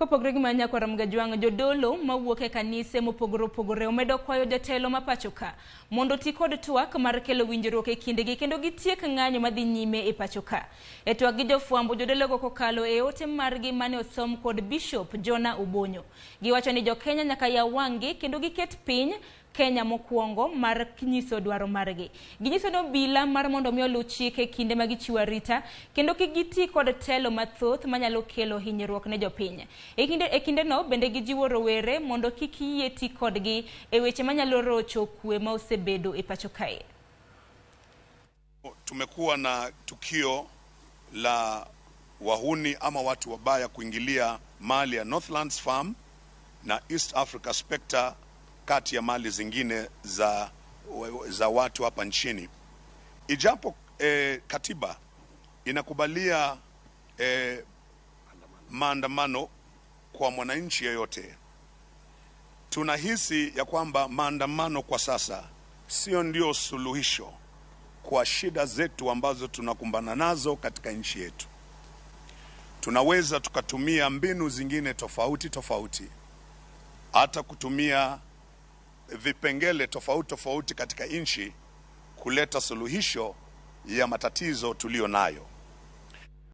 Kopogore gi mano, nyakwar Mgajwang', jodolo mawuok e kanise mopogore opogore omedo kwayo jotelo ma pacho ka mondo oti kod twak mar kelo winjruok e kindgi kendo gitiek ng'anyo madhi nyime e pacho ka. E twak gi jofwambo, jodologo kokalo e ote margi mane osom kod Bishop Jonah Obonyo. Giwacho ni jokenya nyaka yaw wang'gi kendo giket piny Kenya mokwongo mar nyiso dwaro margi. Ginyiso ni obila mar mondo mi oluw chike kinde ma gichiwo arita kendo kik giti kod telo mathoth manyalo kelo hinyruok ne jopiny. E kinde e kindeno bende gijiwo rowere mondo kik yie ti kodgi e weche manyalo rocho kwe ma osebedo e pacho kae. Tumekuwa na tukio la wahuni ama watu wabaya kuingilia mali ya Northlands Farm na East Africa Spectre kati ya mali zingine za watu hapa nchini. Ijapo katiba inakubalia maandamano kwa mwananchi yeyote, tunahisi ya kwamba maandamano kwa sasa sio ndio suluhisho kwa shida zetu ambazo tunakumbana nazo katika nchi yetu. Tunaweza tukatumia mbinu zingine tofauti tofauti, hata kutumia vipengele tofauti tofauti katika nchi kuleta suluhisho ya matatizo tuliyo nayo.